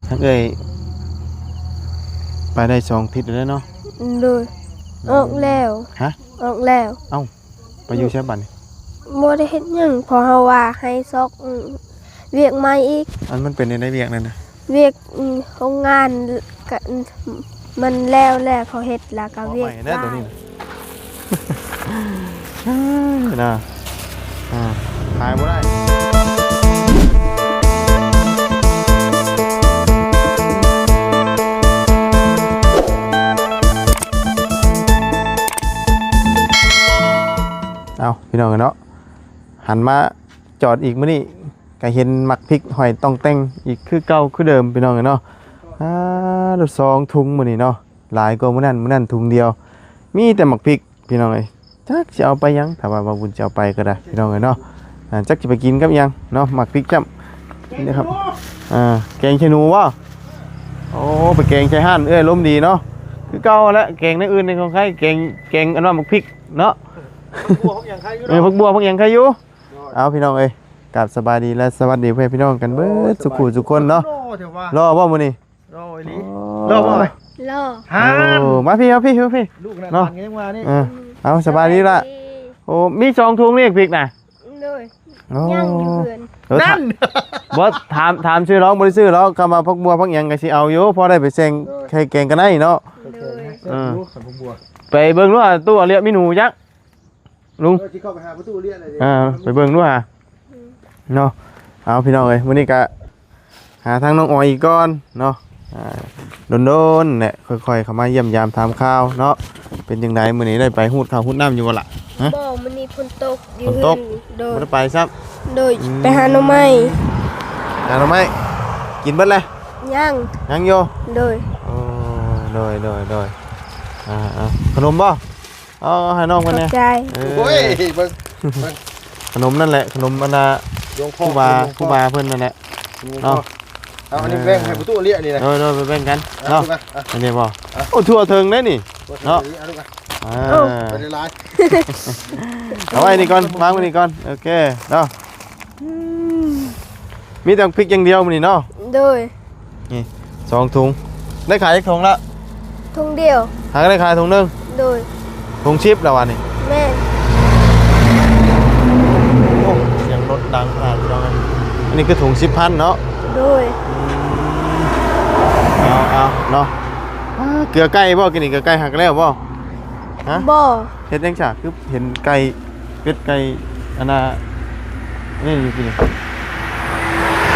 ທາງເອື້ອຍໄປໄດ້ສອງທິດແລ້ວເນາະ. ໂດຍ. ອືມ ອອກແລ້ວ. ຮະ? ອອກແລ້ວ. ເອົ້າ ໄປຢູ່ໃສບັດນີ້? ບໍ່ໄດ້ເຮັດຫຍັງ ເພາະເຮົາວ່າໃຫ້ຊອກ ອືມ ວຽກໃໝ່ອີກ. ອັນມັນເປັນແນວໃດວຽກນັ້ນນະ? ວຽກ ອືມ ໂຮງງານ ກະ ອືມ ມັນແລ້ວແລ້ວ ເຂົາເຮັດແລ້ວກະວຽກ ເອົາໃໝ່ແດ່ໂຕນີ້ນະ. ເອີ ນະ ອ່າ ຂາຍບໍ່ໄດ້. ເອົ້າ ພີ່ນ້ອງເອີຍເນາະ ຫັນມາຈອດອີກມື້ນີ້ ກະເຫັນໝາກພິກຫ້ອຍຕ່ອງແຕ່ງອີກຄືເກົ່າຄືເດີມ ພີ່ນ້ອງເອີຍເນາະ. ອ່າ ລົດສອງທຸງມື້ນີ້ເນາະ ຫຼາຍກວ່າມື້ນັ້ນ ມື້ນັ້ນທຸງດຽວ ມີແຕ່ໝາກພິກ ພີ່ນ້ອງເອີຍ. ຈັກຊິເອົາໄປຫຍັງ ຖ້າວ່າບ່າວບຸນຊິເອົາໄປກໍໄດ້ ພີ່ນ້ອງເອີຍເນາະ. ອ່າ ຈັກຊິໄປກິນກັບຫຍັງເນາະ ໝາກພິກຈ້ຳນີ້ຄັບ. ອ່າ ແກງຂີ້ໜູບໍ່? ໂອ້ ໄປແກງໃສ່ຮ້ານເອື້ອຍ ລົມດີເນາະ. ຄືເກົ່າຫັ້ນແຫຼະ ແກງແນວອື່ນນີ້ຂອງໃຄ ແກງ ແກງອັນວ່າໝາກພິກເນາະ. ເອີ ຜັກບົວ ຜັກຫຍັງໄຄຢູ່. ເອີ ເນາະ ຜັກບົວ ຜັກຫຍັງໄຄຢູ່. ໂດຍ. ເອົາ ພີ່ນ້ອງເອີຍ ກາບສະບາຍດີ ແລະ ສະຫວັດດີພໍ່ແມ່ພີ່ນ້ອງກັນເບິດ ໂອ້ຍ ສູ່ຜູ້ສູ່ຄົນເນາະ. ສະບາຍດີ ລໍແທ້ວ່າ. ລໍບໍ່ມື້ນີ້? ລໍອີ່ຫຼີ. ອໍ ລໍບໍ່? ລໍ. ໂອ້ ມາພີ່ ມາພີ່ ມາພີ່ ລູກນະ ເນາະ ຕັງຍັງວ່ານີ້. ເອີ ເອົາ ສະບາຍດີລະ. ສະບາຍດີ. ໂອ້ ມີສອງທຸງນີ້ພິກນະ. ໂດຍ. ໂອ້ ຍັງຢູ່ເຮືອນ. ເອີ ນັ້ນ ຖ້າ ບໍ່ ຖາມ ຖາມຊື່ນ້ອງ ບໍ່ໄດ້ຊື້ດອກ ຄຳວ່າຜັກບົວ ຜັກຫຍັງກະຊິເອົາຢູ່ ພໍໄດ້ໄປແຊງ ໂດຍ ໃສ່ແກງກະໄດ້ເນາະ. ໂດຍ. ເອີ ຜັກບົວ ໄປເບິ່ງດູ ຕູ້ອາເລຍມີໜູຈັກ. ລຸງ ເອີ ຊິເຂົ້າໄປຫາປະຕູເລຍເລີຍ. ອ່າ ໄປເບິ່ງດູຫາ ອືມ ເນາະ. ເອົາ ພີ່ນ້ອງເອີຍ ມື້ນີ້ກະຫາທາງນ້ອງອອຍອີກກ່ອນເນາະ. ອ່າ ດົນໆແຫຼະ ຄ່ອຍໆເຂົ້າມາຢ້ຽມຢາມຖາມຂ່າວເນາະ. ເປັນຈັ່ງໃດມື້ນີ້ ໄດ້ໄປຮູດເຂົ້າຮູດນ້ຳຢູ່ບໍ່ລະ? ຮະ? ບໍ່ ມື້ນີ້ຝົນຕົກຢູ່. ຝົນຕົກ? ໂດຍ. ບໍ່ໄດ້ໄປຊ້ຳ. ໂດຍ. ອືມ ໄປຫາໜໍ່ໄມ້. ຫາໜໍ່ໄມ້ ກິນເບິດແລ້ວ? ຍັງ. ຍັງຢູ່? ໂດຍ. ໂອ້ ໂດຍ ໂດຍ ໂດຍ. ອ່າໆ ຂະໜົມບໍ່? ເອົາໃຫ້ນ້ອງເພິ່ນແດ່. ຂອບໃຈ. ເອີ ໂອ້ຍ ເບິ່ງ ເບິ່ງ ຂະໜົມນັ້ນແຫຼະ ຂະໜົມອັນນ່າ ຫຼວງພໍ່ ຄູບາ ຄູບາເພິ່ນນັ້ນແຫຼະເນາະ. ເອົາອັນນີ້ແບ່ງໃຫ້ປະຕູເລຍນີ້ນະ. ໂດຍໆ ໄປແບ່ງກັນເນາະ. ອັນນີ້ບໍ່? ໂອ້ ທົ່ວເຖິງເດ້ນີ້ເນາະ. ເອີ ເອົາໄວ້ນີ້ກ່ອນ ວາງໄວ້ນີ້ກ່ອນ. ໂອເຄເນາະ. ອືມ ມີແຕ່ໝາກພິກຢ່າງດຽວມື້ນີ້ເນາະ. ໂດຍ. ນີ້ສອງຖົງ ໄດ້ຂາຍຈັກຖົງລະ? ຖົງດຽວ. ຫາກະໄດ້ຂາຍຖົງໜຶ່ງ. ໂດຍ. ຖົງສິບລະວະນີ້. ແມ່ນ. ໂອ້ ສຽງລົດດັງຂະໜາດ ພີ່ນ້ອງເອີຍ. ອັນນີ້ຄືຖົງສິບພັນເນາະ. ໂດຍ. ອືມ ເອົາໆເນາະ. ອ່າ ເກືອໄກ່ບໍ່? ກິນນີ້ເກືອໄກ່ ຫາກະແລ້ວບໍ່? ຮະ? ບໍ່. ເຮັດຫຍັງຊະ ຄືເຫັນໄກ່ ເປັດໄກ່ ອັນນ່າ ນີ້ຢູ່ທີ່ນີ້. ຮ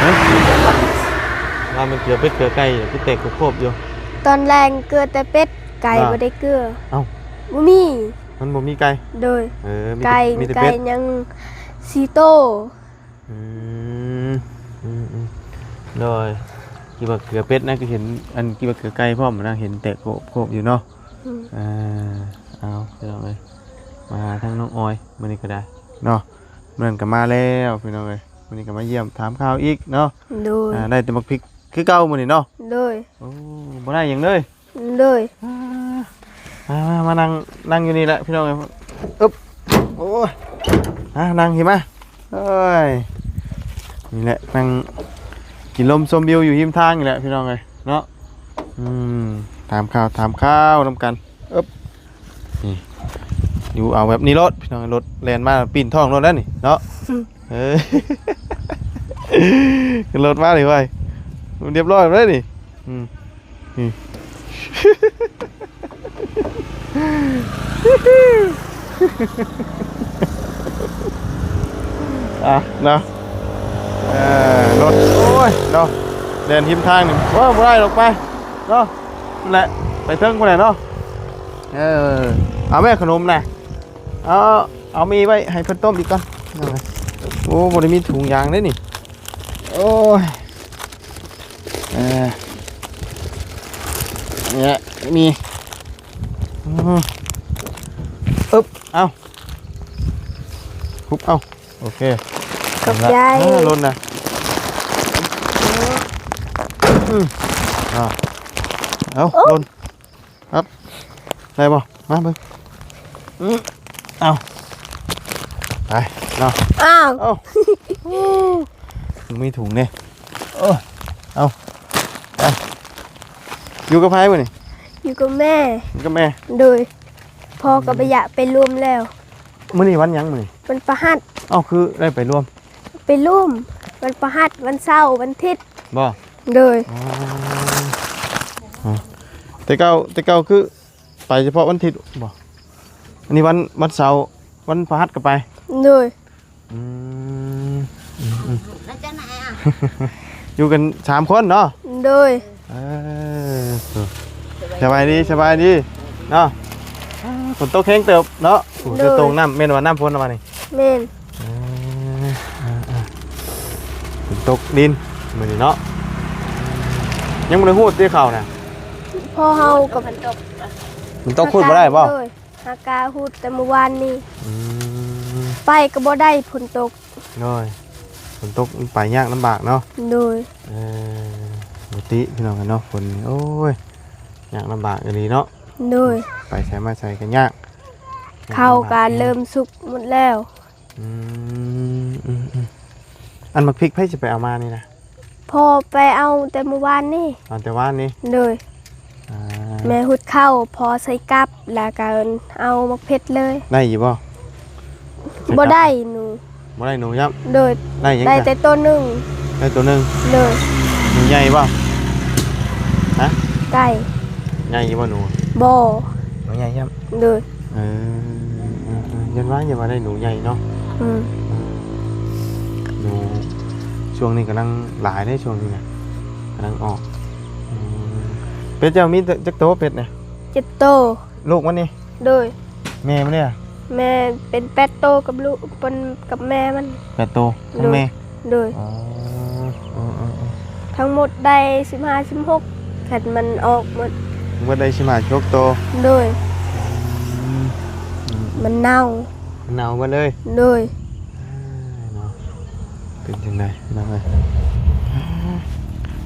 ະ? ວ່າແມ່ນເກືອເປັດເກືອໄກ່ ຄືແຕກໂຄບໆຢູ່. ຕອນແລງເກືອແຕ່ເປັດ ໄກ່ ອ່າ ບໍ່ໄດ້ເກືອ. ເອົ້າ ບໍ່ມີ ມັນບໍ່ມີໄກ່. ໂດຍ. ເອີ ມີແຕ່ ໄກ່ ມີແຕ່ເປັດ ຍັງສີ່ໂຕ. ອືມ ອືມໆ ໂດຍ. ຄິດວ່າເກືອເປັດນະ ຄືເຫັນ ອັນ ຄິດວ່າເກືອໄກ່ພ້ອມນະ ເຫັນແຕກໂຄບໆຢູ່ເນາະ. ອືມ ອ່າ ເອົາ ພີ່ນ້ອງເອີຍ ມາຫາທາງນ້ອງອອຍມື້ນີ້ກະໄດ້ເນາະ. ມື້ນັ້ນກະມາແລ້ວ ພີ່ນ້ອງເອີຍ ມື້ນີ້ກະມາຢ້ຽມຖາມຂ່າວອີກເນາະ. ໂດຍ. ອ່າ ໄດ້ແຕ່ໝາກພິກຄືເກົ່າມື້ນີ້ເນາະ. ໂດຍ. ໂອ້ ບໍ່ໄດ້ຫຍັງເລີຍ. ໂດຍ. ອ່າ ມາ ມາ ມານັ່ງ ນັ່ງຢູ່ນີ້ແຫຼະ ພີ່ນ້ອງເອີຍ. ອຶບ ໂອ້ຍ ມານັ່ງພີ້ມາ. ໂອ້ຍ ນີ້ແຫຼະ ນັ່ງກິນລົມຊົມວິວຢູ່ຮິມທາງນີ້ແຫຼະ ພີ່ນ້ອງເອີຍເນາະ. ອືມ ຖາມຂ່າວ ຖາມຂ່າວນຳກັນ. ອຶບ ນີ້ ຢູ່ເອົາແບບນີ້ໂລດ ພີ່ນ້ອງເອີຍ. ລົດແລ່ນມາປີ້ນທ້ອງໂລດແລ້ວນີ້ເນາະ. ອືມ ເອີ ຂຶ້ນລົດມານີ້ໄວ ມັນຮຽບຮ້ອຍເລີຍນີ້. ອືມ ນີ້ ອ່ະເນາະ. ເອີ ລົດ ໂອ້ຍເນາະ ແລ່ນຮິມທາງນີ້ ໂອ້ຍ ບໍ່ໄດ້ດອກ ໄປເນາະ. ນັ້ນແຫຼະ ໄປເທິງພຸ້ນແຫຼະເນາະ. ເອີ ເອົາແມ່ຂະໜົມນະ ເອົາ ເອົາມີໄວ້ໃຫ້ເພິ່ນຕົ້ມອີກກ່ອນ. ໂອ້ ບໍ່ໄດ້ມີຖົງຢາງເດ້ນີ້. ໂອ້ຍ ເອີ ນີ້ແຫຼະ ມີ ອືມ ອຶບ ເອົາ ຮຸບ ເອົາ ໂອເຄ ຂອບໃຈ. ອ່າ ຫຼົ່ນນະ ອືມ ເອົາ ເອົາ ໂອ້ ຫຼົ່ນ. ຄັບ ໄດ້ບໍ່? ມາເບິ່ງ ອືມ ເອົາ ໄປເນາະ. ອ້າວ ເອົ້າ ມີຖົງເດ້. ເອີ ເອົາ ໄປ ຢູ່ກັບໃຜມື້ນີ້? ຢູ່ກັບແມ່. ຢູ່ກັບແມ່. ໂດຍ. ພໍ່ກໍບໍ່ຢາກໄປລວມແລ້ວ. ມື້ນີ້ວັນຫຍັງມື້ນີ້? ວັນພະຫັດ. ເອົ້າ ຄືໄດ້ໄປລວມ? ໄປລວມວັນພະຫັດ, ວັນເສົາ, ວັນທິດ. ບໍ່? ໂດຍ. ອໍ ແຕ່ເກົ່າ ແຕ່ເກົ່າຄືໄປສະເພາະວັນທິດບໍ່? ອັນນີ້ວັນ ວັນເສົາ ວັນພະຫັດກໍໄປ? ໂດຍ. ອືມ ອືມ ອືມ ແລ້ວຈັ່ງໃດອະ? ຢູ່ກັນສາມຄົນເນາະ? ໂດຍ. ເອີ ສະບາຍດີ ສະບາຍດີເນາະ. ຝົນຕົກແຮງເຕີບເນາະ. ໂດຍ. ໂອ້ ຕົງນ້ຳ ແມ່ນວ່ານ້ຳຝົນວ່ານີ້? ແມ່ນ. ເອີ ເອີ ເອີ ຝົນຕົກດິນມື້ນີ້ເນາະ. ຍັງບໍ່ໄດ້ຮູດຕິເຂົ້ານະ? ພໍ່ເຮົາກັບ ມັນຕົກ ມັນຕົກ ຫາກາ ຮູດບໍ່ໄດ້ບໍ່? ໂດຍ. ຫາກາຮູດແຕ່ມື້ວານນີ້. ອືມ ໄປກໍບໍ່ໄດ້ ຝົນຕົກ. ໂດຍ. ຝົນຕົກໄປຍາກລຳບາກເນາະ. ໂດຍ. ເອີ ບໍ່ຕິພີ່ນ້ອງເນາະ ຝົນນີ້ ໂອ້ຍ ຍາກລຳບາກອີ່ຫຼີເນາະ. ໂດຍ. ໄປໃສມາໃສກໍຍາກ. ເຂົ້າກໍເລີ່ມສຸກໝົດແລ້ວ. ອືມ ອືມ ອືມ ອັນໝາກພິກໃຜຊິໄປເອົາມານີ້ນະ? ພໍ່ໄປເອົາແຕ່ມື້ວານນີ້. ເອົາແຕ່ວານນີ້? ໂດຍ. ອ່າ ແມ່ຫຸດເຂົ້າ ພໍ່ໃສ່ກັບ ແລ້ວກໍເອົາໝາກເຜັດເລີຍ. ໄດ້ຢູ່ບໍ່? ບໍ່ໄດ້ໜູ. ບໍ່ໄດ້ໜູຊ້ຳ? ໂດຍ. ໄດ້ຫຍັງ? ໄດ້ແຕ່ໂຕໜຶ່ງ. ໄດ້ໂຕໜຶ່ງ? ໂດຍ. ໜູໃຫຍ່ບໍ່? ຮະ? ໄກ່. ໃຫຍ່ຢູ່ບໍ່ໜູ? ບໍ່. ໜູໃຫຍ່ຊ້ຳ? ໂດຍ. ເອີ ເອີ ເອີ ຢ້ານວ່າ ຢ້ານວ່າໄດ້ໜູໃຫຍ່ເນາະ. ອືມ ເອີ ໜູຊ່ວງນີ້ກຳລັງຫຼາຍເດ້ ຊ່ວງນີ້ນະ ກຳລັງອອກ. ອືມ ເປັດເຈົ້າມີຈັກໂຕ ເປັດນະ? ເຈັດໂຕ. ລູກມັນນີ້? ໂດຍ. ແມ່ມັນເດ? ແມ່ເປັນແປດໂຕກັບລູກ ເປັນກັບແມ່ມັນ. ແປດໂຕຂອງແມ່? ໂດຍ. ອໍ ເອີ ເອີ ເອີ ທັງໝົດໄດ້ສິບຫ້າ ສິບຫົກ ຄັນມັນອອກໝົດ. ໝົດໄດ້ສິບຫ້າ ສິບຫົກໂຕ? ໂດຍ. ອືມ ອືມ ມັນເນົ່າ. ມັນເນົ່າໝົດເລີຍ? ໂດຍ. ເອີ ເນາະ ເປັນຈັ່ງໃດພີ່ນ້ອງເອີຍ?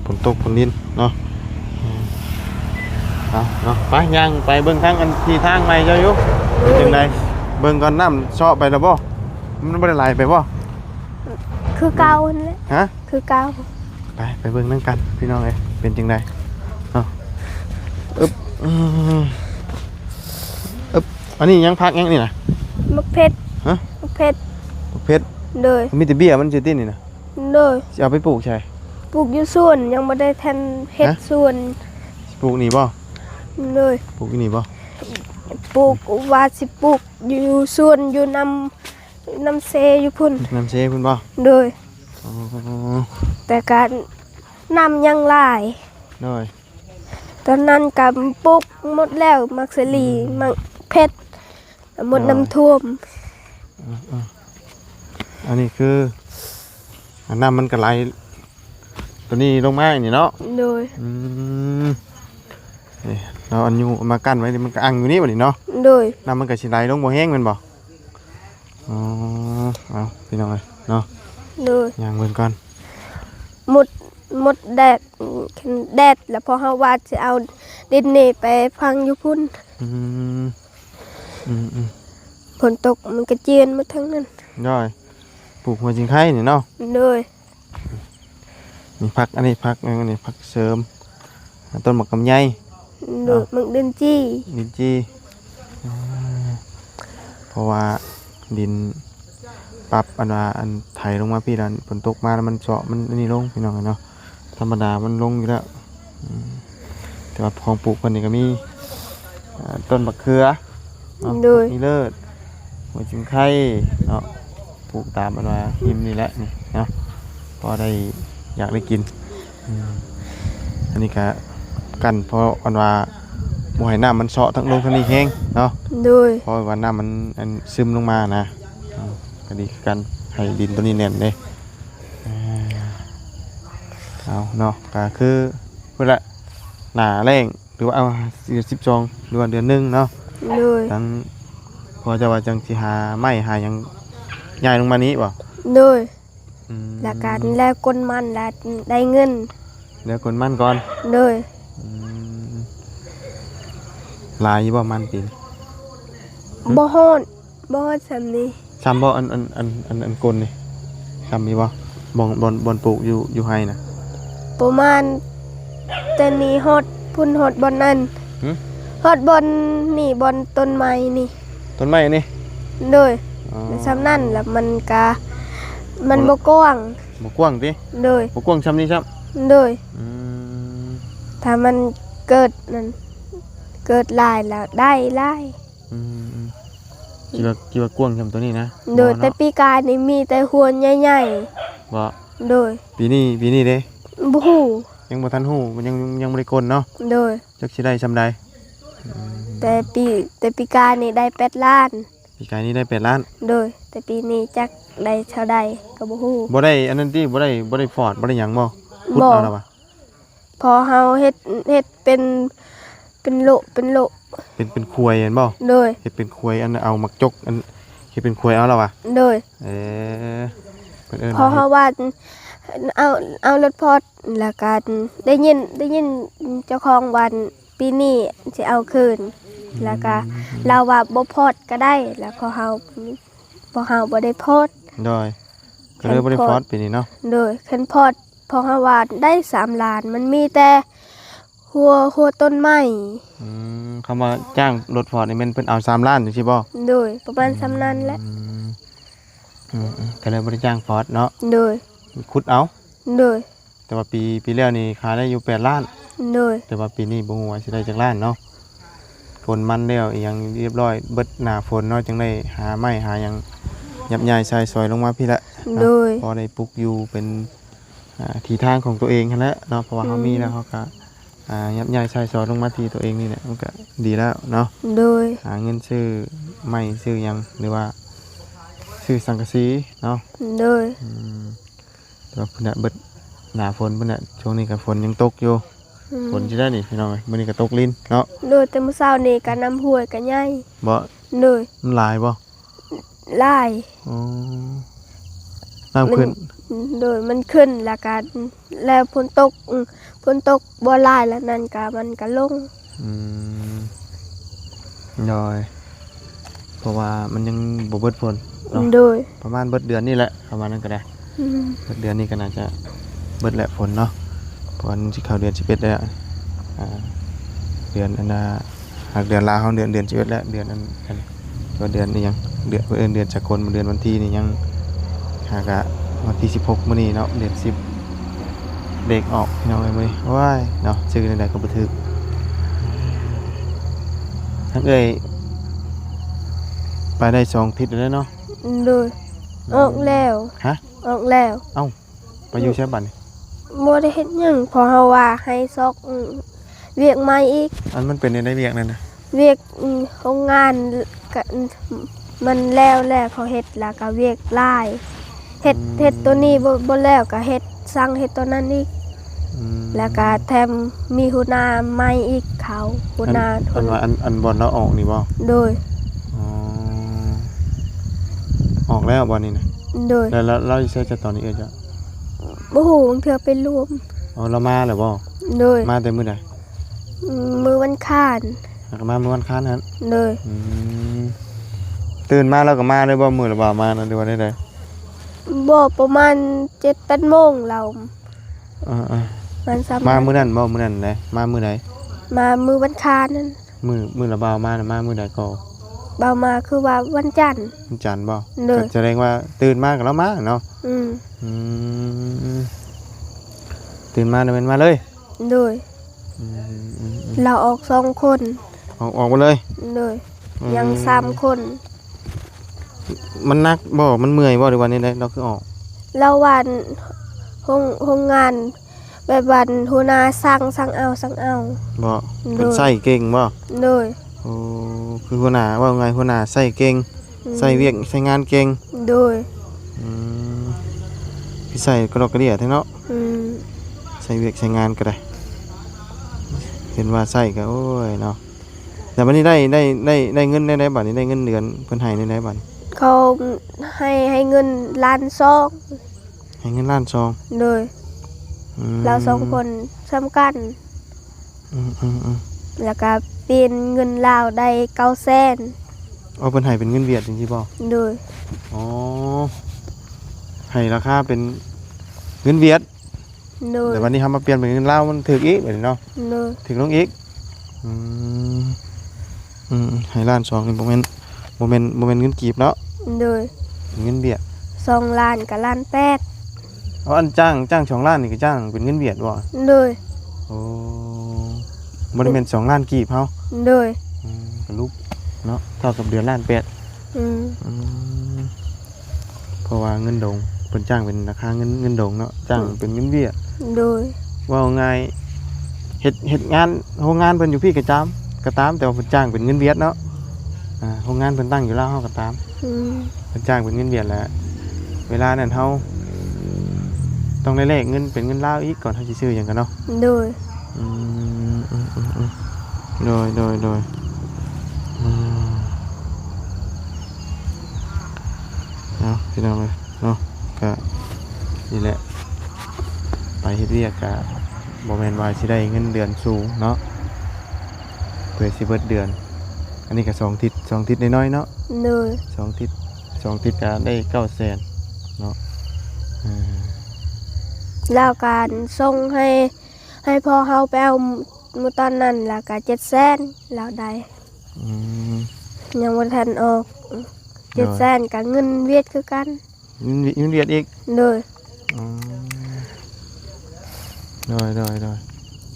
ຝົນຕົກຝົນດິນເນາະ. ເອົາເນາະ ໄປ ຍ່າງໄປເບິ່ງທາງ ອັນທີ່ທາງໃໝ່ເຈົ້າຢູ່ ເປັນຈັ່ງໃດ? ເບິ່ງກ່ອນ ນ້ຳເຊາະໄປແລ້ວບໍ່? ມັນບໍ່ໄດ້ໄຫຼໄປບໍ່? ຄືເກົ່າຫັ້ນແຫຼະ. ຮະ? ຄືເກົ່າ. ໄປ ໄປເບິ່ງນຳກັນພີ່ນ້ອງເອີຍ ເປັນຈັ່ງໃດເນາະ. ອຶບ ອືມ ອຶບ ອັນນີ້ຫຍັງ ຜັກຫຍັງນີ້ນະ? ໝາກເຜັດ. ຮະ? ໝາກເຜັດ. ໝາກເຜັດ? ໂດຍ. ມີແຕ່ເບ້ຍມັນຊື່ຕິນີ້ນະ? ໂດຍ. ຊິເອົາໄປປູກໃສ? ປູກຢູ່ສວນ ຍັງບໍ່ໄດ້ທັນເຮັດ ຮະ? ສວນ. ຊິປູກນີ້ບໍ່? ໂດຍ. ປູກຢູ່ນີ້ບໍ່? ປູກ ວ່າຊິປູກຢູ່ສວນ ຢູ່ນຳ ນຳເຊຢູ່ພຸ້ນ. ນຳເຊພຸ້ນບໍ່? ໂດຍ. ອໍ ແຕ່ກະນ້ຳຍັງຫຼາຍ. ໂດຍ. ຕອນນັ້ນກະປູກໝົດແລ້ວ ໝາກສາລີ ອືມ ໝາກເຜັດ ໝົດ ໂດຍ ນ້ຳຖ້ວມ. ເອີ ເອີ ອັນນີ້ຄື ອັນ ນ້ຳມັນກະໄຫຼຕົວນີ້ລົງມານີ້ເນາະ? ໂດຍ. ອືມ ນີ້ ເຮົາເອົາຍູ້ມາກັ້ນໄວ້ນີ້ ມັນກະອັ່ງຢູ່ນີ້ບັດນີ້ເນາະ? ໂດຍ. ນ້ຳມັນກະຊິໄຫຼລົງບໍ່ແຮງແມ່ນບໍ່? ອໍ ເອົາ ພີ່ນ້ອງເອີຍເນາະ. ໂດຍ. ຍ່າງເບິ່ງກ່ອນ. ໝົດ ໝົດແດດ ແດດ ແລ້ວພໍເຮົາວ່າຊິເອົາດິນນີ້ໄປຝັງຢູ່ພຸ້ນ. ອືມ ອືມ ອືມ ຝົນຕົກມັນກະເຈື່ອນໝົດທັງນັ້ນ. ໂດຍ. ປູກຫົວຈິງໄຄນີ້ເນາະ? ໂດຍ. ນີ້ຜັກ ອັນນີ້ຜັກຫຍັງ ອັນນີ້ຜັກເສີມ ຕົ້ນໝາກກຳໄຍ. ໂດຍ. ເນາະ ໝາກດິນຈີ່ ດິນຈີ່. ເອີ ເພາະວ່າດິນປັບ ອັນວ່າ ອັນໄຖລົງມາພີ້ ແລ້ວຝົນຕົກມາແລ້ວມັນເຊາະ ມັນອັນນີ້ລົງ ພີ່ນ້ອງເອີຍເນາະ. ທຳມະດາມັນລົງຢູ່ແລ້ວ. ອືມ ແຕ່ວ່າຂອງປູກເພິ່ນນີ້ກໍມີ ອ່າ ຕົ້ນບັກເຂືອເນາະ. ໂດຍ. ມີເລີດ ຫົວຈິງໄຄເນາະ ປູກຕາມອັນວ່າຮິມນີ້ແຫຼະນີ້ເນາະ ພໍໄດ້ຢາກໄດ້ກິນ. ອືມ ອັນນີ້ກະກັ້ນ ເພາະອັນວ່າບໍ່ໃຫ້ນ້ຳມັນເຊາະທາງລົງທາງນີ້ແຮງເນາະ. ໂດຍ. ເພາະວ່ານ້ຳມັນອັນຊຶມລົງມານະ. ອືມ ກະດີຄືກັນ ໃຫ້ດິນໂຕນີ້ແໜ້ນເດ້. ເອີ ເອົາເນາະ ກະຄືພຸ້ນລະ ໜ້າແລ້ງ ຫຼືວ່າ ເອົາ ເດືອນສິບສອງ ຫຼືວ່າເດືອນໜຶ່ງເນາະ. ໂດຍ. ທາງພໍ່ເຈົ້າວ່າຈັ່ງຊິຫາໄມ້ຫາຫຍັງຍ້າຍລົງມານີ້ບໍ່? ໂດຍ. ອືມ ແລ້ວກະແລ້ວກົນມັນ ແລ້ວໄດ້ເງິນ ແລ້ວກົນມັນກ່ອນ. ໂດຍ. ອືມ ຫຼາຍຢູ່ບໍ່ມັນປີນີ້? ບໍ່ຮອດ. ບໍ່ຮອດສ່ຳນີ້. ສ່ຳບໍ່ ອັນ ອັນ ອັນ ອັນ ອັນກົນນີ້ ສ່ຳນີ້ບໍ່? ບ່ອນ ບ່ອນ ບ່ອນປູກຢູ່ ຢູ່ໄຮ່ນະ ປະມານແຕ່ນີ້ຮອດ ພຸ້ນຮອດບ່ອນນັ້ນ ຫຶ? ຮອດບ່ອນນີ້ ບ່ອນຕົ້ນໄມ້ນີ້ ຕົ້ນໄມ້ນີ້? ໂດຍ. ອໍ ແລ້ວສ່ຳນັ້ນລະ ມັນກະ ມັນບໍ່ກວ້າງ. ບໍ່ກວ້າງຕິ? ໂດຍ. ບໍ່ກວ້າງຊ່ຳນີ້ຊ້ຳ? ໂດຍ. ອືມ ຖ້າມັນເກີດນັ້ນ ເກີດຫຼາຍລະໄດ້ຫຼາຍ. ອືມ ຄິດວ່າ ຄິດວ່າກວ້າງຊ່ຳໂຕນີ້ນະ? ໂດຍ. ບໍ່ເນາະ ແຕ່ປີກາຍນີ້ມີແຕ່ຫົວໃຫຍ່ໆ. ບໍ່? ໂດຍ. ປີນີ້ ປີນີ້ເດ້? ບໍ່ຮູ້ ຍັງບໍ່ທັນຮູ້ ມັນຍັງ ຍັງບໍ່ໄດ້ກົ້ນເນາະ? ໂດຍ. ຈັກຊິໄດ້ຊ່ຳໃດ? ອືມ ແຕ່ປີ ແຕ່ປີກາຍນີ້ໄດ້ແປດລ້ານ. ປີກາຍນີ້ໄດ້ແປດລ້ານ? ໂດຍ. ແຕ່ປີນີ້ຈັກໄດ້ເທົ່າໃດກໍບໍ່ຮູ້. ບໍ່ໄດ້ອັນນັ້ນຕິ? ບໍ່ໄດ້ ບໍ່ໄດ້ຟອດ ບໍ່ໄດ້ຫຍັງບໍ່? ຂຸດເອົາລະຫວາ? ພໍເຮົາເຮັດ ເຮັດເປັນ ເປັນໂລະ ເປັນໂລະ ເປັນ ເປັນຂວາຍຫັ້ນບໍ່? ໂດຍ. ເຮັດເປັນຂວາຍ ອັນເອົາໝາກຈົກ ອັນເຮັດເປັນຂວາຍເອົາລະຫວາ? ໂດຍ. ເອີ ເພິ່ນເອີ້ນ ພໍເຮົາວ່າ ເອົາ ເອົາລົດຟອດ ແລ້ວກະໄດ້ຍິນ ໄດ້ຍິນເຈົ້າຂອງວ່າປີນີ້ຊິເອົາຄືນ ອືມ ແລ້ວກະລາວວ່າບໍ່ຟອດກະໄດ້ ແລ້ວພໍເຮົາ ພໍເຮົາບໍ່ໄດ້ຟອດ. ໂດຍ. ກໍເລີຍບໍ່ໄດ້ຟອດປີນີ້ເນາະ? ໂດຍ. ຄັນຟອດ ເພາະເຮົາວ່າໄດ້ສາມລ້ານ ມັນມີແຕ່ຫົວ ຫົວຕົ້ນໄມ້. ອືມ ຄຳວ່າຈ້າງລົດຟອດນີ້ແມ່ນເພິ່ນເອົາສາມລ້ານຈັ່ງຊີ້ບໍ່? ໂດຍ. ປະມານຊ່ຳນັ້ນແຫຼະ. ອືມ ອືມ ກໍເລີຍບໍ່ໄດ້ຈ້າງຟອດເນາະ? ໂດຍ. ຂຸດເອົາ? ໂດຍ. ແຕ່ວ່າປີ ປີແລ້ວນີ້ຂາຍໄດ້ຢູ່ແປດລ້ານ. ໂດຍ. ແຕ່ວ່າປີນີ້ບໍ່ຮູ້ວ່າຊິໄດ້ຈັກລ້ານເນາະ. ຝົນມັນແລ້ວອີ່ຫຍັງຮຽບຮ້ອຍ ເບິດໜ້າຝົນເນາະ ຈຶ່ງໄດ້ຫາໄມ້ຫາຫຍັງ ຍັບຍ້າຍໃຊ້ສອຍລົງມາພີ້ແຫຼະເນາະ. ໂດຍ. ພໍໄດ້ປຸກຢູ່ເປັນ ອ່າ ທີ່ທາງຂອງຕົວເອງຫັ້ນແຫຼະເນາະ ເພາະວ່າເຮົາ ອືມ ມີແລ້ວ ເຮົາກໍ ອ່າ ຍັບຍ້າຍໃຊ້ສອຍລົງມາທີ່ຕົວເອງນີ້ແຫຼະ ມັນກໍດີແລ້ວເນາະ. ໂດຍ. ຫາເງິນຊື້ໄມ້ຊື້ຫຍັງ ຫຼືວ່າຊື້ສັງກະສີເນາະ. ໂດຍ. ອືມ ແຕ່ວ່າພຸ້ນນະ ເບິດໜ້າຝົນພຸ້ນນະ ຊ່ວງນີ້ກໍຝົນຍັງຕົກຢູ່. ອືມ ຝົນຊິໄດ້ນີ້ພີ່ນ້ອງເອີຍ ມື້ນີ້ກໍຕົກລິນເນາະ. ໂດຍ. ແຕ່ມື້ເຊົ້ານີ້ກໍນ້ຳຫ້ວຍກໍໃຫຍ່. ບໍ່? ໂດຍ. ມັນຫຼາຍບໍ່? ຫຼາຍ. ອໍ ນ້ຳຂຶ້ນ. ໂດຍ. ມັນຂຶ້ນ ແລ້ວກໍ ແລ້ວຝົນຕົກ ອືມ ຝົນຕົກບໍ່ຫຼາຍ ແລ້ວນັ້ນກໍ ມັນກໍລົງ. ອືມ ໂດຍ. ເພາະວ່າມັນຍັງບໍ່ເບິດຝົນເນາະ. ໂດຍ. ປະມານເບິດເດືອນນີ້ແຫຼະ ປະມານນັ້ນກໍໄດ້. ອືມ ເບິດເດືອນນີ້ກໍໜ້າຈະເບິດແຫຼະຝົນເນາະ ເພາະວ່າມັນຊິເຂົ້າເດືອນສິບເອັດແລ້ວ. ອ່າ ເດືອນອັນນ່າ ຫາກເດືອນລາວເຮົາເດືອນ ເດືອນສິບເອັດແລ້ວ ເດືອນອັນ ອັນ ເດືອນອີ່ຫຍັງ ເດືອນ ເອີ້ນເດືອນສາກົນ ເດືອນວັນທີນີ້ຍັງ ຫາກະວັນທີສິບຫົກມື້ນີ້ເນາະ ເດືອນສິບ ເລກອອກພີ່ນ້ອງເອີຍມື້ນີ້. ໂອ້ຍເນາະ ຊື່ແນວໃດກໍບໍ່ຖືກ. ທາງເອື້ອຍໄປໄດ້ສອງທິດແລ້ວເນາະ? ໂດຍ. ອອກແລ້ວ. ຮະ? ອອກແລ້ວ. ເອົ້າ ໄປຢູ່ໃສບັດນີ້? ບໍ່ໄດ້ເຮັດຫຍັງ ເພາະເຮົາວ່າໃຫ້ຊອກ ອືມ ວຽກໃໝ່ອີກ. ອັນມັນເປັນແນວໃດວຽກນັ້ນນະ? ວຽກ ອືມ ໂຮງງານ ກະ ອືມ ມັນແລ້ວແລ້ວ ເຂົາເຮັດແລ້ວກະວຽກຫຼາຍ ເຮັດ ອືມ ເຮັດໂຕນີ້ບໍ່ ບໍ່ແລ້ວກະເຮັດ ສັ່ງເຮັດໂຕນັ້ນອີກ. ອືມ ແລ້ວກະແຖມມີຫົວໜ້າໃໝ່ອີກ ເຂົາ ຫົວໜ້າ ອັນ ອັນວ່າ ອັນ ອັນບ່ອນລາວອອກນີ້ບໍ່? ໂດຍ. ອໍ ອອກແລ້ວບ່ອນນີ້ນະ? ໂດຍ. ແລ້ວ ແລ້ວລາວຢູ່ໃສຈະຕອນນີ້ເອື້ອຍເຈົ້າ? ບໍ່ຮູ້ ບາງເທື່ອໄປລວມ. ອໍ ລາວມາແລ້ວບໍ່? ໂດຍ. ມາແຕ່ມື້ໃດ? ອືມ ມື້ວັນຄານ. ແລ້ວກໍມາມື້ວັນຄານຫັ້ນ? ໂດຍ. ອືມ ຕື່ນມາລາວກໍມາເລີຍບໍ່? ມື້ລາວບ່າວມານະ ຫຼືວ່າແນວໃດ? ບໍ່ ປະມານເຈັດແປດໂມງລາວ. ເອີໆ ມາມື້ນັ້ນບໍ່? ມື້ນັ້ນໃດ? ມາມື້ໃດ? ມາມື້ວັນຄານນັ້ນ. ມື້ ມື້ລາວບ່າວມານະ ມາມື້ໃດກໍ? ບ່າວມາຄືວ່າວັນຈັນ. ວັນຈັນບໍ່? ໂດຍ. ກໍສະແດງວ່າຕື່ນມາກໍລາວມາເນາະ? ອືມ ອືມ ຕື່ນມາແລ້ວແມ່ນມາເລີຍ? ໂດຍ. ອືມ ລາວອອກສອງຄົນ. ອອກ ອອກໝົດເລີຍ? ໂດຍ. ອືມ ຍັງສາມຄົນ. ມັນໜັກບໍ່? ມັນເມື່ອຍບໍ່? ຫຼືວ່າແນວໃດລາວຄືອອກ? ລາວວ່າໂຮງ ໂຮງງານ ແບບວ່າຫົວໜ້າສັ່ງ ສັ່ງເອົາ ສັ່ງເອົາ. ບໍ່? ໂດຍ. ເພິ່ນໃຊ້ເກັ່ງບໍ່? ໂດຍ. ໂອ້ ຄືຫົວໜ້າ ເວົ້າງ່າຍ ຫົວໜ້າໃຊ້ເກັ່ງ. ອືມ ໃຊ້ວຽກໃຊ້ງານເກັ່ງ. ໂດຍ. ອືມ ຄືໃຊ້ກະດອກກະເດຍແທ້ເນາະ. ອືມ ໃຊ້ວຽກໃຊ້ງານກໍໄດ້ ເຫັນວ່າໃຊ້ກໍ ໂອ້ຍເນາະ. ແລ້ວບັດນີ້ໄດ້ ໄດ້ ໄດ້ ໄດ້ເງິນແນວໃດບັດນີ້? ໄດ້ເງິນເດືອນເພິ່ນໃຫ້ແນວໃດບັດນີ້? ເຂົາໃຫ້ ໃຫ້ເງິນລ້ານສອງ. ໃຫ້ເງິນລ້ານສອງ. ໂດຍ. ອືມ ລາວສອງຄົນສ່ຳກັນ. ອືມໆໆ ແລ້ວກະປ່ຽນເງິນລາວໄດ້ເກົ້າແສນ. ອໍ ເພິ່ນໃຫ້ເປັນເງິນຫວຽດຈັ່ງຊີ້ບໍ່? ໂດຍ. ອໍ ໃຫ້ລາຄາເປັນເງິນຫວຽດ. ໂດຍ ແຕ່ບັດນີ້ເຮົາມາປ່ຽນເປັນເງິນລາວ ມັນຖືກອີກບັດນີ້ເນາະ. ໂດຍ ຖືກລົງອີກ. ອືມ ອືມ ໃຫ້ລ້ານສອງນີ້ບໍ່ແມ່ນ ບໍ່ແມ່ນ ບໍ່ແມ່ນເງິນກີບເນາະ. ໂດຍ ເປັນເງິນຫວຽດ ສອງລ້ານກັບລ້ານແປດ. ເອົາ ອັນຈ້າງ ຈ້າງສອງລ້ານນີ້ ກໍຈ້າງເປັນເງິນຫວຽດບໍ່? ໂດຍ ໂອ້ ບໍ່ໄດ້ແມ່ນສອງລ້ານກີບເຮົາ. ໂດຍ ອືມ ກໍລຸກເນາະ ເທົ່າກັບເດືອນລ້ານແປດ. ອືມ ອືມ ເພາະວ່າເງິນດົງ ເພິ່ນຈ້າງເປັນລາຄາເງິນ ເງິນດົງເນາະ ຈ້າງເປັນເງິນຫວຽດ. ໂດຍ ເວົ້າງ່າຍ ເຮັດ ເຮັດງານ ໂຮງງານເພິ່ນຢູ່ພີ້ກໍຕາມ ກໍຕາມ ແຕ່ວ່າເພິ່ນຈ້າງເປັນເງິນຫວຽດເນາະ. ອ່າ ໂຮງງານເພິ່ນຕັ້ງຢູ່ລາວເຮົາກໍຕາມ. ອືມ ເພິ່ນຈ້າງເປັນເງິນຫວຽດແຫຼະ ເວລານັ້ນເຮົາຕ້ອງໄດ້ແລກເງິນເປັນເງິນລາວອີກ ກ່ອນເຮົາຊິຊື້ຫຍັງກັນເນາະ. ໂດຍ ອືມ ອືມ ອືມ ອືມ ໂດຍ ໂດຍ ໂດຍ ອືມ ເອົາ ພີ່ນ້ອງເອີຍ ເນາະ ກະນີ້ແຫຼະ ໄປເຮັດວຽກກະບໍ່ແມ່ນວ່າຊິໄດ້ເງິນເດືອນສູງເນາະ ເພື່ອຊິເບິດເດືອນ. ອັນນີ້ກະສອງທິດ ສອງທິດນ້ອຍໆເນາະ. ໂດຍ ສອງທິດ ສອງທິດກະໄດ້ເກົ້າແສນເນາະ. ເອີ ແລ້ວກະສົ່ງໃຫ້ ໃຫ້ພໍ່ເຮົາໄປເອົາ ມື້ຕອນນັ້ນ ແລ້ວກະເຈັດແສນລາວໄດ້. ອືມ ຍັງບໍ່ທັນອອກ. ໂດຍ ເຈັດແສນກະເງິນຫວຽດຄືກັນ. ເງິນຫວຽດ ເງິນຫວຽດອີກ. ໂດຍ ອໍ ໂດຍ ໂດຍ ໂດຍ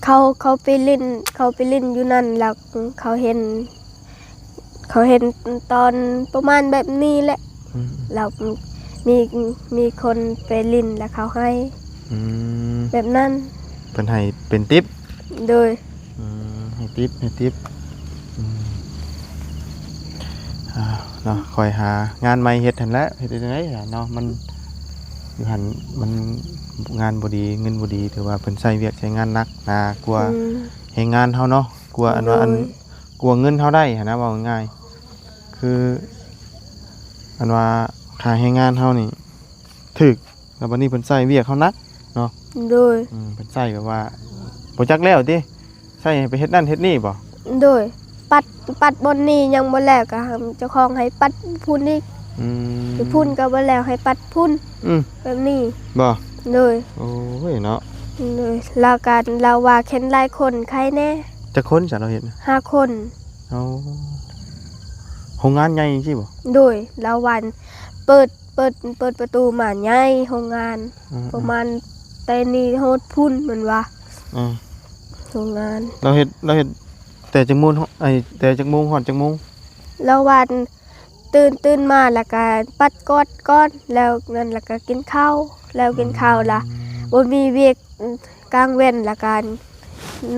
ເຂົາ ເຂົາໄປຫຼິ້ນ ເຂົາໄປຫຼິ້ນຢູ່ນັ້ນ ແລ້ວເຂົາເຫັນ ເຂົາເຫັນຕອນປະມານແບບນີ້ແຫຼະ. ອືມ ແລ້ວມີ ມີຄົນໄປຫຼິ້ນ ແລ້ວເຂົາໃຫ້. ອືມ ແບບນັ້ນ ເພິ່ນໃຫ້ເປັນຕິບ. ໂດຍ ອືມ ໃຫ້ຕິບ ໃຫ້ຕິບ. ອືມ ອ່າ ເນາະ ຄ່ອຍຫາງານໃໝ່ເຮັດຫັ້ນແຫຼະ ເຮັດໄດ້ຈັ່ງໃດເນາະ ມັນຢູ່ຫັ້ນ ມັນງານບໍ່ດີ ເງິນບໍ່ດີ ຖືວ່າເພິ່ນໃຊ້ວຽກໃຊ້ງານໜັກໜາກວ່າ ອືມ ແຮງງານເຮົາເນາະ ກວ່າອັນວ່າ ໂດຍ ອັນ ກວ່າເງິນເຮົາໄດ້ຫັ້ນນະ ເວົ້າງ່າຍໆ ຄືອັນວ່າຄ່າແຮງງານເຮົານີ້ຖືກ ແລ້ວບັດນີ້ເພິ່ນໃຊ້ວຽກເຮົາໜັກເນາະ. ໂດຍ ອືມ ເພິ່ນໃຊ້ແບບວ່າບໍ່ຈັກແລ້ວຕິ ໃຊ້ໃຫ້ໄປເຮັດນັ້ນເຮັດນີ້ບໍ? ໂດຍ ປັດ ປັດບ່ອນນີ້ຍັງບໍ່ແລ້ວ ກໍໃຫ້ເຈົ້າຂອງໃຫ້ປັດພຸ້ນອີກ. ອືມ ຢູ່ພຸ້ນກໍບໍ່ແລ້ວ ໃຫ້ປັດພຸ້ນ. ອືມ ແບບນີ້ບໍ? ໂດຍ ໂອ້ຍເນາະ ໂດຍ ລາວກໍ ລາວວ່າຄັນຫຼາຍຄົນໄຄແດ່. ຈັກຄົນຊະລາວເຮັດນະ? ຫ້າຄົນ. ໂອ້ ໂຮງງານໃຫຍ່ຈັ່ງຊີ້ບໍ? ໂດຍ ລາວວ່າເປີດ ເປີດ ເປີດປະຕູມາໃຫຍ່ໂຮງງານ. ອືມ ປະມານແຕ່ນີ້ຮອດພຸ້ນ ແມ່ນວ່າ. ອືມ ໂຮງງານ ລາວເຮັດ ລາວເຮັດແຕ່ຈັກໂມງ ເອີ ແຕ່ຈັກໂມງຮອດຈັກໂມງ? ລາວວ່າຕື່ນ ຕື່ນມາແລ້ວກະປັດກວາດກ່ອນ ແລ້ວນັ້ນແລ້ວກະກິນເຂົ້າ ແລ້ວກິນເຂົ້າລະ ອືມ ບໍ່ມີວຽກກາງເວັນ ແລ້ວກະ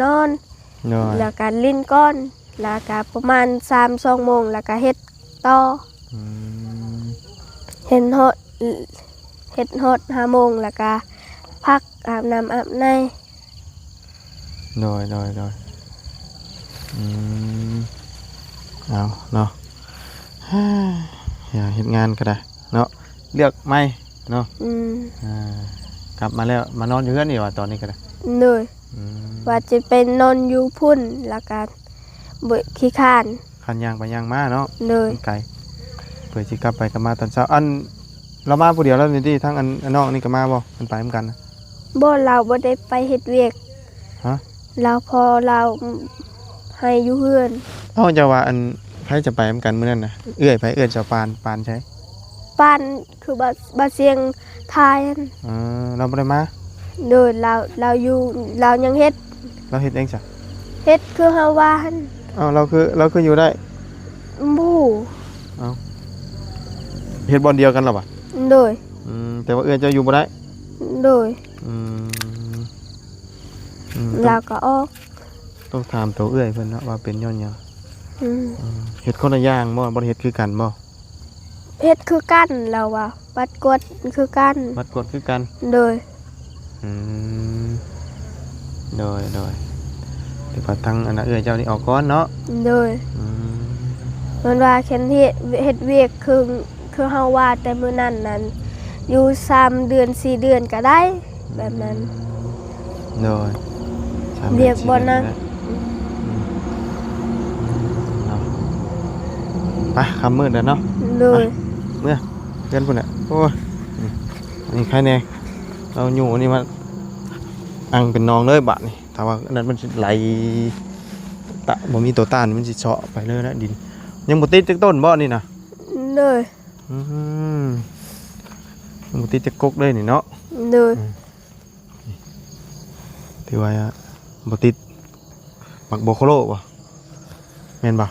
ນອນ. ໂດຍ ແລ້ວກະຫຼິ້ນກ່ອນ ແລ້ວກະປະມານສາມ ສອງໂມງ ແລ້ວກະເຮັດຕໍ່. ອືມ ເຮັດຮອດ ເຮັດຮອດຫ້າໂມງ ແລ້ວກະພັກ ອາບນ້ຳອາບໃນ. ໂດຍ ໂດຍ ໂດຍ ອືມ ເອົາເນາະ ຢາກເຮັດງານກໍໄດ້ເນາະ ເລືອກໃໝ່ເນາະ. ອືມ ອ່າ ກັບມາແລ້ວ ມານອນຢູ່ເຮືອນນີ້ຫວາ ຕອນນີ້ກໍໄດ້? ໂດຍ ອືມ ວ່າຈະໄປນອນຢູ່ພຸ້ນ ແລ້ວກໍບໍ່ ຂີ້ຄ້ານ ຄັນຍ່າງໄປຍ່າງມາເນາະ. ໂດຍ ມັນໄກ ເພື່ອຊິກັບໄປກັບມາຕອນເຊົ້າ. ອັນ ລາວມາຜູ້ດຽວແລ້ວນີ້ຕິ ທັງອັນ ອັນນ້ອງນີ້ກໍມາບໍ່? ມັນໄປນຳກັນນະ. ບໍ່ ລາວບໍ່ໄດ້ໄປເຮັດວຽກ. ຮະ? ລາວ ພໍ່ລາວໃຫ້ຢູ່ເຮືອນ. ເອົ້າ ເຈົ້າວ່າອັນ ໃຜຈະໄປນຳກັນມື້ນັ້ນນະ? ເອື້ອຍໃຜ? ເອື້ອຍສາວປານ ປານໃສ? ປານ ຄືບ່າວ ບ່າວຊຽງຖ່າຍຫັ້ນ. ເອີ ລາວບໍ່ໄດ້ມາ? ໂດຍ ລາວ ລາວຢູ່ ລາວຍັງເຮັດ. ລາວເຮັດຫຍັງຊະ? ເຮັດຄືເຮົາວ່າຫັ້ນ. ເອົ້າ ລາວຄື ລາວຄືຢູ່ໄດ້? ບໍ່ຮູ້. ເອົ້າ ເຮັດບ່ອນດຽວກັນລະຫວາ? ໂດຍ ອືມ ແຕ່ວ່າເອື້ອຍເຈົ້າຢູ່ບໍ່ໄດ້? ໂດຍ ອືມ ອືມ ລາວກໍອອກ. ຕ້ອງຖາມໂຕເອື້ອຍເພິ່ນເນາະວ່າເປັນຍ້ອນຫຍັງ. ອືມ ອືມ ເຮັດຄົນລະຢ່າງບໍ່? ບໍ່ໄດ້ເຮັດຄືກັນບໍ່? ເຮັດຄືກັນ ລາວວ່າ ບັດກວດຄືກັນ. ບັດກວດຄືກັນ? ໂດຍ ອືມ ໂດຍ ໂດຍ ແຕ່ວ່າທາງອັນນ່າເອື້ອຍເຈົ້ານີ້ອອກກ່ອນເນາະ. ໂດຍ ອືມ ເພິ່ນວ່າຄັນເຮັດ ເຮັດວຽກຄື ຄືເຮົາວ່າແຕ່ມື້ນັ້ນນັ້ນ ຢູ່ສາມເດືອນ ສີ່ເດືອນກໍໄດ້ ແບບນັ້ນ. ໂດຍ ສາມເດືອນ ສີ່ເດືອນ ວຽກບໍ່ໜັກ ອືມ ເນາະ ໄປ ຄ່ຳມືດແລ້ວເນາະ. ໂດຍ ໄປ ເມືອເຮືອນພຸ້ນແຫຼະ. ໂອ້ຍ ອືມ ອັນນີ້ໃຄແດ່ ເອົາຫຍູ້ອັນນີ້ມາ ອ່າງເປັນໜອງເລີຍບາດນີ້. ຖ້າວ່າອັນນັ້ນມັນຊິໄຫຼ ຕະ ບໍ່ມີຕົວຕ້ານ ມັນຊິເຊາະໄປເລີຍນະດິນ. ຍັງບໍ່ຕິດຈັກຕົ້ນບໍ່ນີ້ນະ? ໂດຍ. ອືມ ຍັງບໍ່ຕິດຈັກກົກເລີຍນີ້ເນາະ? ໂດຍ. ອືມ ຖືວ່າບໍ່ຕິດ. ໝາກບົວໂຄໂລບໍ່? ແມ່ນບໍ່?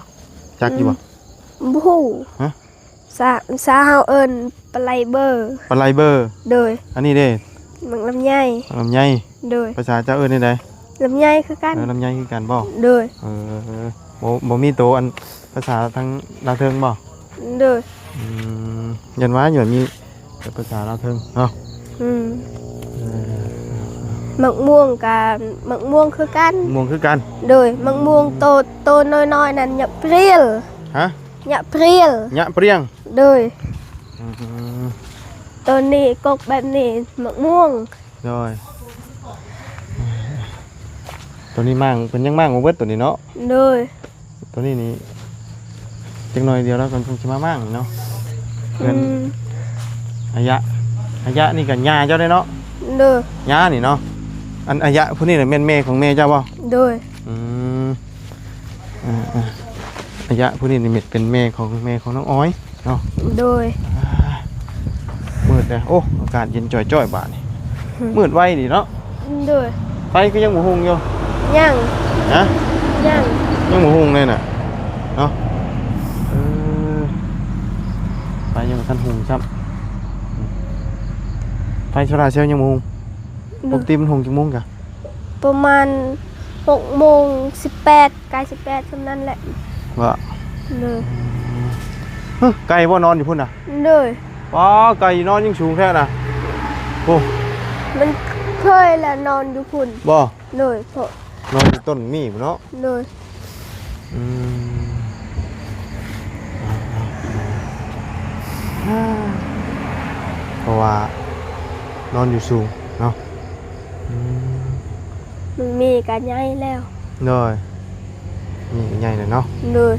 ຈັກຢູ່ບໍ່? ອືມ ບໍ່ຮູ້. ຮະ? ສາ ສາເຮົາເອີ້ນປາໄລເບີ. ປາໄລເບີ. ໂດຍ. ອັນນີ້ເດ້? ໝາກລຳໄຍ. ໝາກລຳໄຍ. ໂດຍ. ພາສາເຈົ້າເອີ້ນແນວໃດ? ລຳໄຍຄືກັນ. ເອີ ລຳໄຍຄືກັນບໍ່? ໂດຍ. ເອີ ບໍ່ ບໍ່ມີໂຕອັນພາສາທາງລາວເທິງບໍ່? ໂດຍ. ອືມ ຢ້ານວ່າ ຍ້ອນມີແຕ່ພາສາລາວເທິງເນາະ. ອືມ ເອີ ໝາກມ່ວງກະ ໝາກມ່ວງຄືກັນ. ມ່ວງຄືກັນ. ໂດຍ. ໝາກມ່ວງໂຕ ໂຕນ້ອຍໆນັ້ນ ຍະເປຣຽວ. ຮະ? ຍະເປຣຽວ. ຍະເປຣຽວ. ໂດຍ. ອືມ ໂຕນີ້ກົກແບບນີ້ ໝາກມ່ວງ. ໂດຍ. ໂຕນີ້ມ້າງ ເພິ່ນຍັງມ້າງບໍ່ເບິດໂຕນີ້ເນາະ? ໂດຍ. ໂຕນີ້ນີ້ ຈັກໜ້ອຍດຽວລາວກໍຄົງຊິມາມ້າງເນາະ. ເພື່ອນ ອືມ ອາຍະ ອາຍະນີ້ກໍຍ່າເຈົ້າເດ້ເນາະ? ໂດຍ. ຍ່ານີ້ເນາະ. ອັນອາຍະຜູ້ນີ້ນະແມ່ນແມ່ຂອງແມ່ເຈົ້າບໍ່? ໂດຍ. ອືມ ອ່າໆ ອາຍະຜູ້ນີ້ນີ້ເປັນແມ່ຂອງ ແມ່ຂອງນ້ອງອອຍເນາະ. ໂດຍ. ອ່າ ມືດແລ້ວ. ໂອ້ ອາກາດເຢັນຈ່ອຍໆບາດນີ້. ອືມ ມືດໄວດີເນາະ. ໂດຍ. ໄຟຄືຍັງບໍ່ຮຸ່ງຢູ່? ຍັງ. ຮະ? ຍັງ. ຍັງບໍ່ຮຸ່ງເລີຍນະ ເນາະ. ເອີ ໄຟຍັງບໍ່ທັນຮຸ່ງຊ້ຳ. ໄຟໂຊລາເຊວຍັງບໍ່ຮຸ່ງ. ໂດຍ. ປົກກະຕິມັນຮຸ່ງຈັກໂມງກະ? ປະມານຫົກໂມງສິບແປດ ໃກ້ສິບແປດ ຊ່ຳນັ້ນແຫຼະ. ບໍ່? ໂດຍ. ຫຶ ໄກ່ບໍ່ນອນຢູ່ພຸ້ນນະ? ໂດຍ. ປ້າ ໄກ່ນອນຍັງສູງແທ້ນະ. ໂອ້ ມັນເຄີຍລະນອນຢູ່ພຸ້ນ. ບໍ່? ໂດຍ. ເພາະ ນອນຢູ່ຕົ້ນໝີ້ພຸ້ນເນາະ? ໂດຍ. ອືມ ເພາະວ່ານອນຢູ່ສູງເນາະ. ອືມ ມັນມີກະໃຫຍ່ແລ້ວ. ໂດຍ. ມີກະໃຫຍ່ແລ້ວເນາະ. ໂດຍ.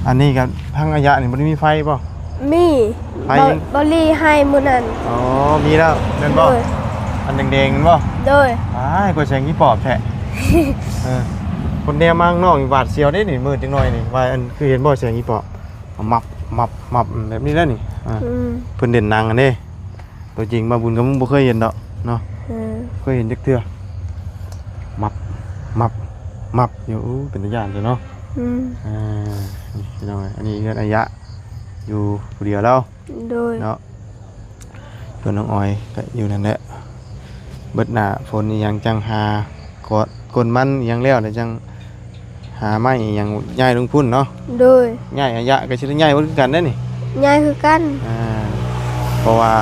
ອັນນີ້ກະທາງອາຍະນີ້ບໍ່ໄດ້ມີໄຟບໍ່? ມີ. ໄຟ ເບົາ ເບົາລີໃຫ້ມື້ນັ້ນ. ອໍ ມີແລ້ວແມ່ນບໍ່? ໂດຍ. ອັນແດງໆແມ່ນບໍ່? ໂດຍ. ອ້າຍ ກວ່າແສງອີປອບແທ້. ເອີ ຄົນແນມມາຂ້າງນອກນີ້ຫວາດສຽວເດ້ນີ້ ມືດຈັກໜ້ອຍນີ້. ວ່າອັນ ຄືເຫັນບໍ່ແສງອີປອບ? ມັບ ມັບ ມັບ ແບບນີ້ແຫຼະນີ້. ອ່າ ອືມ ເພິ່ນເຫຼັ້ນໜັງຫັ້ນເດ້. ຕົວຈິງບ່າວບຸນກໍບໍ່ເຄີຍເຫັນດອກເນາະ. ເອີ ບໍ່ເຄີຍເຫັນຈັກເທື່ອ. ມັບ ມັບ ມັບຢູ່. ໂອ້ ເປັນຕາຢ້ານຢູ່ເນາະ. ອືມ ອ່າ ນີ້ພີ່ນ້ອງເອີຍ ອັນນີ້ເຮືອນອາຍະ ຢູ່ຜູ້ດຽວລາວ. ໂດຍ. ເນາະ ສ່ວນນ້ອງອອຍກໍຢູ່ນັ້ນແຫຼະ. ເບິດໜ້າຝົນອີ່ຫຍັງຈັ່ງຫາ ກອດກົ້ນມັນອີ່ຫຍັງແລ້ວ ແລ້ວຈັ່ງຫາໄມ້ອີ່ຫຍັງຍ້າຍລົງພຸ້ນເນາະ. ໂດຍ. ຍ້າຍອາຍະກໍຊິໄດ້ຍ້າຍເບິດຄືກັນເດ້ນີ້. ຍ້າຍຄືກັນ. ອ່າ ເພາະວ່າ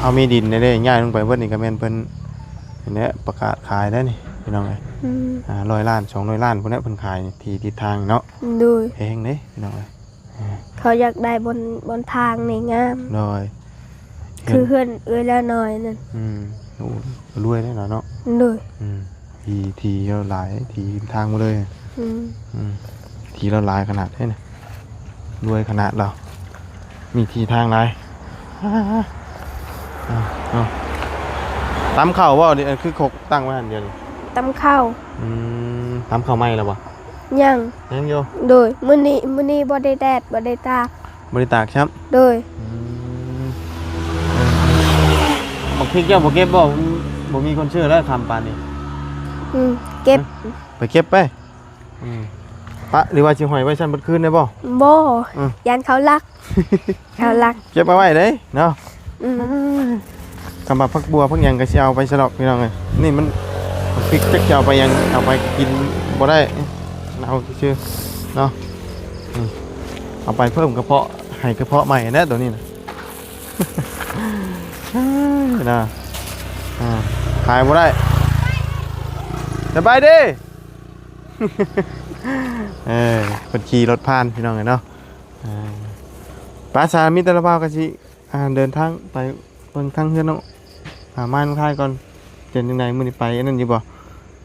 ເຮົາມີດິນເດ້ ຍ້າຍລົງໄປເບິດນີ້ກໍແມ່ນເພິ່ນ ນີ້ແຫຼະ ປະກາດຂາຍໄດ້ນີ້ພີ່ນ້ອງເອີຍ. ອືມ ອ່າ ຮ້ອຍລ້ານ ສອງຮ້ອຍລ້ານພຸ້ນແຫຼະ ເພິ່ນຂາຍທີ່ທິດທາງເນາະ. ໂດຍ. ແພງເດ້ພີ່ນ້ອງເອີຍ. ເຂົາຢາກໄດ້ບ່ອນ ບ່ອນທາງນີ້ງາມ. ໂດຍ. ຄືເຮືອນເອື້ອຍລາວນ້ອຍນັ້ນ. ອືມ ໂອ້ ລວຍແລ້ວເນາະ. ໂດຍ. ອືມ ທີ່ ທີ່ລາວຫຼາຍ ທີ່ທາງໝົດເລີຍ. ອືມ ອືມ ທີ່ລາວຫຼາຍຂະໜາດເດ້ນະ ລວຍຂະໜາດລາວ ມີທີ່ທາງຫຼາຍ. ເອົາ ເອົາ ຕຳເຂົ້າບໍ່? ນີ້ຄືຄົກຕັ້ງໄວ້ຫັ້ນດຽວນີ້ ຕຳເຂົ້າ. ອືມ ຕຳເຂົ້າໃໝ່ແລ້ວບໍ່? ຍັງ ຍັງຢູ່. ໂດຍ. ມື້ນີ້ ມື້ນີ້ບໍ່ໄດ້ແດດ ບໍ່ໄດ້ຕາກ. ບໍ່ໄດ້ຕາກຊ້ຳ. ໂດຍ. ອືມ ເອີ ບັກພິກເຈົ້າບໍ່ເກັບບໍ່? ບໍ່ມີຄົນຊື້ແລ້ວ ຄຳປານນີ້. ອືມ ເກັບ. ໄປເກັບໄປ. ອືມ ປະ ຫຼືວ່າຊິຫ້ອຍໄວ້ຊັ້ນເບິດຄືນໄດ້ບໍ່? ບໍ່. ອືມ ຢ້ານເຂົາລັກ. ເອົາລະ ເກັບເອົາໄວ້ເດ້ເນາະ. ອືມ ຄຳວ່າຜັກບົວຜັກຫຍັງກໍຊິເອົາໄປຊະດອກພີ່ນ້ອງເອີຍ. ນີ້ມັນ ພລິກຈັກຈະເອົາໄປຫຍັງ ເອົາໄປກິນບໍ່ໄດ້ ເອົາຊື່ໆເນາະ. ອືມ ເອົາໄປເພີ່ມກະເພາະ ໃຫ້ກະເພາະໃໝ່ແຫຼະໂຕນີ້ນະ. ເນາະ ອ່າ ຂາຍບໍ່ໄດ້. ສະບາຍດີ. ເອີ ເພິ່ນຂີ່ລົດຜ່ານພີ່ນ້ອງເອີຍເນາະ. ອ່າ ປາສາ ມີແຕ່ລະບ່າວກໍຊິ ອ່າ ເດີນທາງໄປເບິ່ງທາງເຮືອນນ້ອງ ອ່າ ມານ້ອງທາຍກ່ອນ. ເປັນຈັ່ງໃດມື້ນີ້ ໄປອັນນັ້ນຢູ່ບໍ່?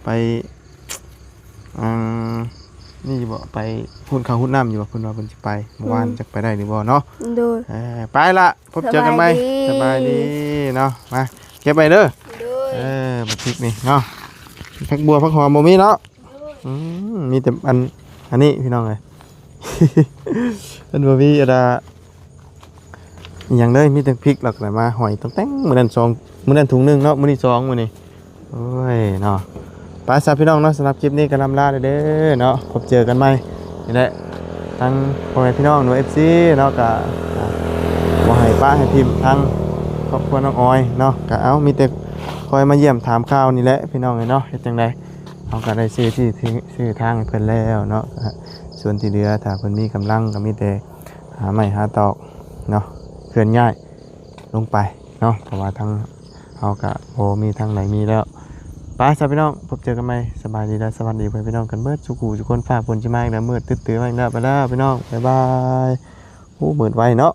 ໄປ ອ່າ ນີ້ຢູ່ບໍ່? ໄປຫຸດເຂົ້າຫຸດນ້ຳຢູ່ບໍ່? ເພິ່ນວ່າເພິ່ນຊິໄປ ອືມ ມື້ວານ ຈັກໄປໄດ້ຫຼືບໍ່ເນາະ. ໂດຍ ເອີ ໄປລະ ພົບເຈີກັນໃໝ່. ສະບາຍດີ ສະບາຍດີ. ນີ້ເນາະ ມາເກັບໄວ້ເດີ. ໂດຍ ເອີ ບັກພິກນີ້ເນາະ ຜັກບົວຜັກຫອມບໍ່ມີເນາະ. ໂດຍ ອືມ ມີແຕ່ອັນ ອັນນີ້ພີ່ນ້ອງເອີຍ ມັນບໍ່ມີອັນນ່າ ອີ່ຫຍັງເລີຍ ມີແຕ່ພິກ ແລ້ວກໍໄດ້ມາຫອຍຕອງແຕ່ງ ມື້ນັ້ນສອງ ມື້ນັ້ນຖົງໜຶ່ງເນາະ ມື້ນີ້ສອງ ມື້ນີ້ ໂອ້ຍເນາະ. ໄປຊະພີ່ນ້ອງເນາະ ສຳລັບຄລິບນີ້ກໍລ່ຳລາເດີເນາະ ພົບເຈີກັນໃໝ່ນີ້ແຫຼະ ທັງພໍ່ແມ່ພີ່ນ້ອງ ຫຼືວ່າ ເອັຟຊີ ເນາະ ກໍ ອ່າ ບໍ່ໃຫ້ປະໃຫ້ຖິ້ມທາງຄອບຄົວນ້ອງອອຍເນາະ ກໍເອົາ ມີແຕ່ຄອຍມາຢ້ຽມຖາມຂ່າວນີ້ແຫຼະພີ່ນ້ອງເອີຍເນາະ. ເຮັດຈັ່ງໃດ ເຮົາກໍໄດ້ຊື້ທີ່ ທີ່ ຊື້ທາງໃຫ້ເພິ່ນແລ້ວເນາະ ກໍສ່ວນທີ່ເຫຼືອ ຖ້າເພິ່ນມີກຳລັງ ກໍມີແຕ່ຫາໄມ້ຫາຕອກເນາະ ເຄື່ອນຍ້າຍລົງໄປເນາະ ເພາະວ່າທາງເຮົາກໍບໍ່ມີທາງໃດມີແລ້ວ. ໄປຊະພີ່ນ້ອງ ພົບເຈີກັນໃໝ່ ສະບາຍດີ ແລະ ສະຫວັດດີພໍ່ແມ່ພີ່ນ້ອງກັນເບິດສູ່ຜູ້ສູ່ຄົນ. ຟ້າຝົນຊິມາອີກແລ້ວ ມືດຕຶດຕື່ມາອີກແລ້ວ. ໄປແລ້ວພີ່ນ້ອງ ບາຍບາຍ. ໂອ້ ມືດໄວເນາະ.